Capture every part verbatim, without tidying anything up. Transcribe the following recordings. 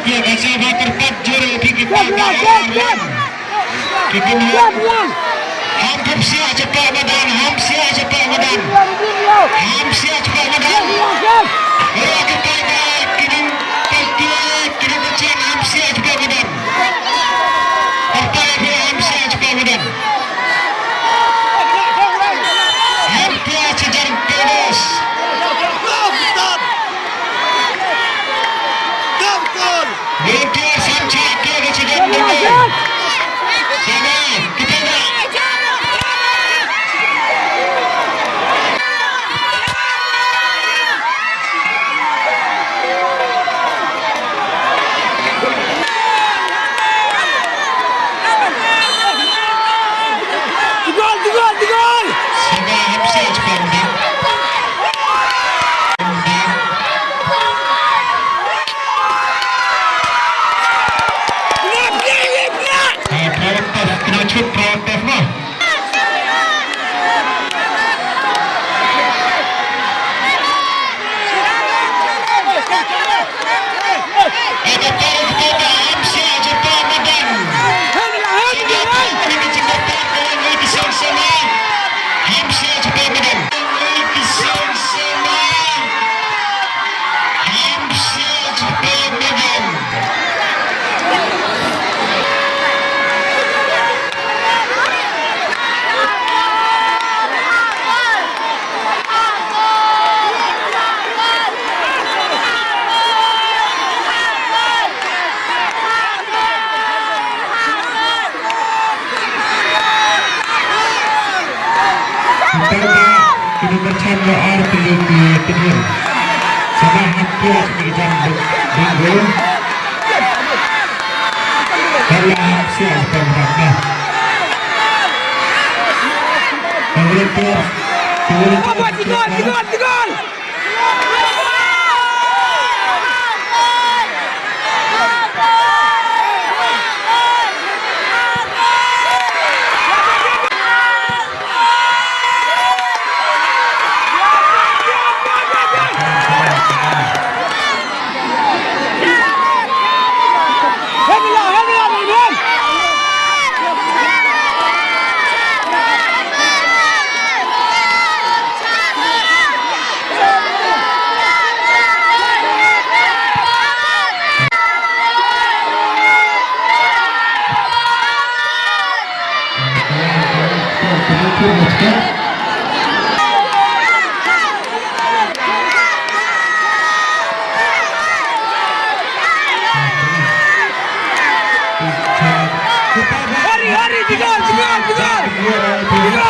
Ka sngewbha kyrpad jur ïa phi ki paidbah. Ki kynhun. Ham psiah shapoh madan, ham psiah shapoh madan. Ham psiah shapoh madan. Ïa ki paidbah, ki nongpyntieng, ki nongpyntieng, ham psiah shapoh madan. Kyrpad ïa phi, ham psiah shapoh madan. Hem pia chi jan pedos. Volunteer sam cha ke ke chi jan pedos. Sama kita dah. Tigol, tigol, tigol! Kena chut, kena chut, noh. Kita ba kini berchan ba ar pili ki kini. Sama hati as ki jam bingo. Kalau siap pemrata. Pemerintah, pemerintah. Apa, tiga, tiga, tiga. Hari, hari, tiga, tiga, tiga. Tiga.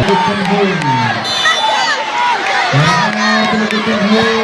Kynhun. Kynhun.